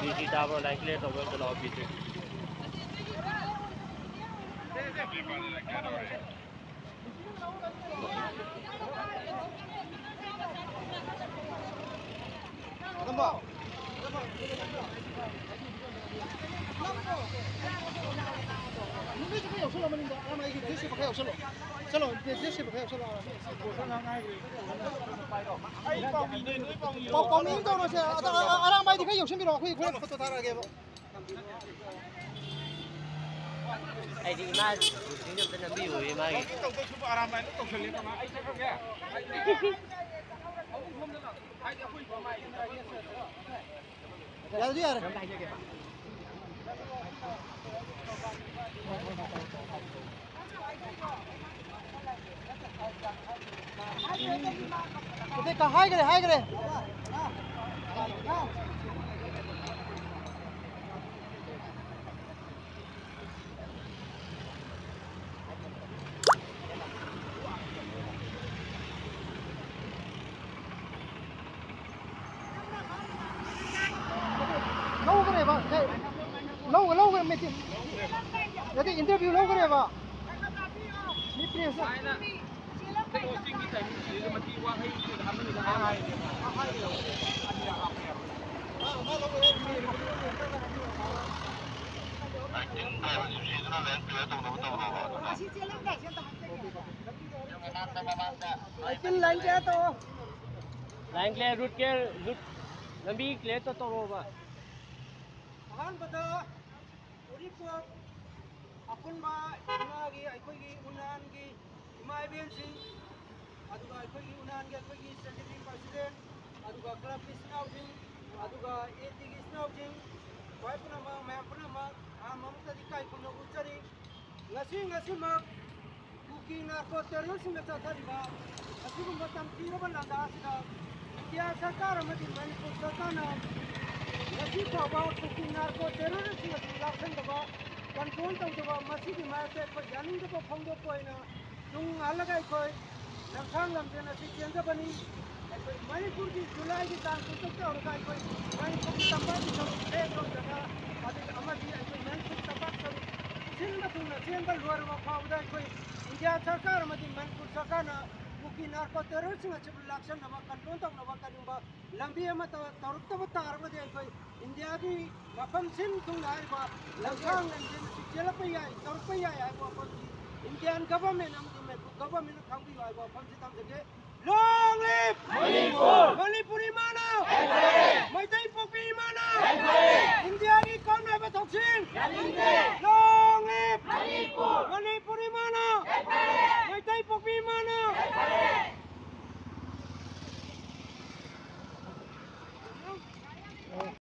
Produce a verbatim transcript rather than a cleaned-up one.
P G ꯇꯥꯕ꯭ꯔꯣ? Line clear ꯇꯧꯕ ꯑꯝꯇ ꯂꯥꯛꯑꯣ, ꯄꯤ ꯖꯤ꯫ ꯅꯨꯃꯤꯠꯇꯨ ꯈꯔ ꯌꯥꯎꯁꯜꯂꯣ, ꯃꯅꯤꯡꯗ ꯑꯔꯥꯝꯕꯥꯏꯒꯤ ꯗ꯭ꯔꯦꯁ ꯁꯦꯠꯄ ꯈꯔ ꯌꯥꯎꯁꯜꯂꯣ꯫ ꯆꯠꯂꯣ, ꯗ꯭ꯔꯦꯁ ꯁꯦꯠꯄ ꯈꯔ ꯌꯥꯎꯁꯜꯂꯣ꯫ ꯄꯥꯎ-, ꯄꯥꯎꯃꯤ ꯑꯃ ꯇꯧꯔꯁꯦ꯫ ꯑꯗ, ꯑ-, ꯑ-, ꯑꯔꯥꯝꯕꯥꯏꯗꯤ ꯈꯔ ꯌꯧꯁꯟꯕꯤꯔꯛꯑꯣ, ꯑꯩꯈꯣꯏ ꯍꯣꯔꯦꯟ ꯐꯣꯇꯣ ꯊꯥꯔꯛꯑꯒꯦꯕ꯫ ꯑꯩꯗꯤ ꯏꯃꯥ ꯕꯨꯁꯤꯡꯁꯦ ꯑꯝꯇ ꯅꯝꯕꯤꯌꯨ, ꯏꯃꯥꯒꯤ꯫ ꯌꯥꯔꯗꯤ ꯌꯥꯔꯦ꯫ ꯑꯗꯩ ꯀ-, ꯍꯥꯏꯈ꯭ꯔꯦ, ꯍꯥꯏꯈ꯭ꯔꯦ꯫ ꯂꯧꯈ꯭ꯔꯦꯕ, ꯁꯦ, ꯂꯧ-, ꯂꯧꯈ꯭ꯔꯦ, ꯃꯦꯆꯤꯟ꯫ ꯅꯠꯇꯦ, ꯏꯟꯇꯔꯚ꯭ꯌꯨ ꯂꯧꯈ꯭ꯔꯦꯕ꯫ ꯃꯤ ꯄ꯭ꯔꯦꯁꯇ꯫ Line clear, route clear, route, ꯂꯝꯕꯤ ꯀ꯭ꯂꯤꯌꯥꯔ ꯇꯧ-, ꯇꯧꯔꯣꯕ꯫ ꯑꯍꯥꯟꯕꯗ ꯎꯔꯤꯄꯣꯛ ꯑꯄꯨꯟꯕ ꯏꯃꯥꯒꯤ, ꯑꯩꯈꯣꯏꯒꯤ ꯎꯅꯥꯟꯒꯤ ꯏꯃꯥ ꯏꯕꯦꯟꯁꯤꯡ, ꯑꯗꯨꯒ ꯑꯩꯈꯣꯏꯒꯤ ꯎꯅꯥꯟꯒꯤ ꯑꯩꯈꯣꯏꯒꯤ ꯁꯦꯀ꯭ꯔꯦꯇꯔꯤ ꯄ꯭ꯔꯁꯤꯗꯦꯟ, ꯑꯗꯨꯒ ꯀ꯭ꯂꯕꯀꯤ ꯏꯆꯤꯟ ꯏꯅꯥꯎꯁꯤꯡ, ꯑꯗꯨꯒ ꯑꯦ ꯇꯤꯒꯤ ꯏꯆꯤꯟ ꯏꯅꯥꯎꯁꯤꯡ, ꯈ꯭ꯋꯥꯏ ꯄꯨꯝꯅꯃꯛ, ꯃꯌꯥꯝ ꯄꯨꯝꯅꯃꯛ ꯑꯍꯥꯟꯕ ꯃꯛꯇꯗ ꯏꯀꯥꯏ ꯈꯨꯝꯅꯕ ꯎꯠꯆꯔꯤ꯫ ꯉꯁꯤ, ꯉꯁꯤꯃꯛ ꯀꯨꯀꯤ ꯅꯥꯔꯀꯣ ꯇꯦꯔꯣꯔꯤꯁꯁꯤꯡꯅ ꯆꯠꯊꯔꯤꯕ ꯑꯁꯤꯒꯨꯝꯕ ꯇꯝꯊꯤꯔꯕ ꯂꯥꯟꯗꯥ ꯑꯁꯤꯗ ꯏꯟꯗꯤꯌꯥ ꯁꯔꯀꯥꯔ ꯑꯃꯗꯤ ꯃꯅꯤꯄꯨꯔ ꯁꯔꯀꯥꯔꯅ ꯉꯁꯤ ꯐꯥꯎꯕ ꯀꯨꯀꯤ ꯅꯥꯔꯀꯣ ꯇꯦꯔꯣꯔꯤꯁꯁꯤꯡ ꯑꯁꯤ ꯂꯥꯛꯁꯟꯗꯕ, ꯀꯟꯇ꯭ꯔꯣꯜ ꯇꯧꯗꯕ, ꯃꯁꯤꯒꯤ ꯃꯥꯌꯣꯛꯇ ꯑꯩꯈꯣꯏ ꯌꯥꯅꯤꯡꯗꯕ ꯐꯣꯡꯗꯣꯛꯄ ꯑꯣꯏꯅ ꯇꯨꯡ ꯍꯜꯂꯒ ꯑꯩꯈꯣꯏ ꯂꯝꯁꯥꯡ ꯂꯝꯖꯦꯜ ꯑꯁꯤ ꯆꯦꯟꯖꯕꯅꯤ꯫ ꯑꯩꯈꯣꯏ ꯃꯅꯤꯄꯨꯔꯒꯤ ꯖꯨꯂꯥꯏꯒꯤ ꯇꯥꯡ ꯀꯨꯟꯇꯔꯨꯛꯇ ꯍꯧꯔꯒ ꯑꯩꯈꯣꯏ ꯃꯅꯤꯄꯨꯔꯒꯤ ꯇꯝꯄꯥꯛꯀꯤ ꯁꯔꯨꯛ ꯐ꯭ꯂꯦꯛ ꯌꯧꯗꯅ, ꯑꯗꯒꯤ ꯑꯃꯗꯤ ꯑꯩꯈꯣꯏ ꯃꯅꯤꯄꯨꯔ ꯇꯝꯄꯥꯛ ꯁꯔꯨꯛ ꯁꯤꯟꯕ ꯊꯨꯡꯅ ꯆꯦꯟꯕ ꯂꯣꯏꯔꯕ ꯐꯥꯎꯕꯗ ꯑꯩꯈꯣꯏ ꯏꯟꯗꯤꯌꯥ ꯁꯔꯀꯥꯔ ꯑꯃꯗꯤ ꯃꯅꯤꯄꯨꯔ ꯁꯔꯀꯥꯔꯅ ꯀꯨꯀꯤ ꯅꯥꯔꯀꯣ ꯇꯦꯔꯣꯔꯤꯁꯁꯤꯡ ꯑꯁꯤꯕꯨ ꯂꯥꯛꯁꯟꯅꯕ, ꯀꯟꯇ꯭ꯔꯣꯜ ꯇꯧꯅꯕ ꯀꯔꯤꯒꯨꯝꯕ ꯂꯝꯕꯤ ꯑꯃ ꯇꯧ-, ꯇꯧꯔꯛꯇꯕ ꯇꯥꯔꯒꯗꯤ ꯑꯩꯈꯣꯏ ꯏꯟꯗꯤꯌꯥꯒꯤ ꯃꯐꯝ ꯁꯤꯟ ꯊꯨꯡꯅ ꯍꯥꯏꯔꯤꯕ ꯂꯝꯁꯥꯡ ꯂꯝꯖꯦꯜ ꯑꯁꯤ ꯆꯦꯜꯂꯛꯄ ꯌꯥꯏ, ꯇꯧꯔꯛꯄ ꯌꯥꯏ ꯍꯥꯏꯕ ꯋꯥꯐꯝꯁꯤ ꯏꯟꯗꯤꯌꯥꯟ ꯒꯚꯔꯟꯃꯦꯟ ꯑꯃꯗꯤ ꯃꯅꯤꯄꯨꯔ ꯒꯚꯔꯟꯃꯦꯟꯅ ꯈꯪꯕꯤꯌꯨ ꯍꯥꯏꯕ ꯋꯥꯐꯝꯁꯤ ꯊꯝꯖꯒꯦ꯫ Long live Manipur! ꯃꯅꯤꯄꯨꯔ ꯏꯃꯥꯅ! ꯃꯩꯇꯩ ꯄꯣꯛꯄꯤ ꯏꯃꯥꯅ! ꯏꯟꯗꯤꯌꯥꯒꯤ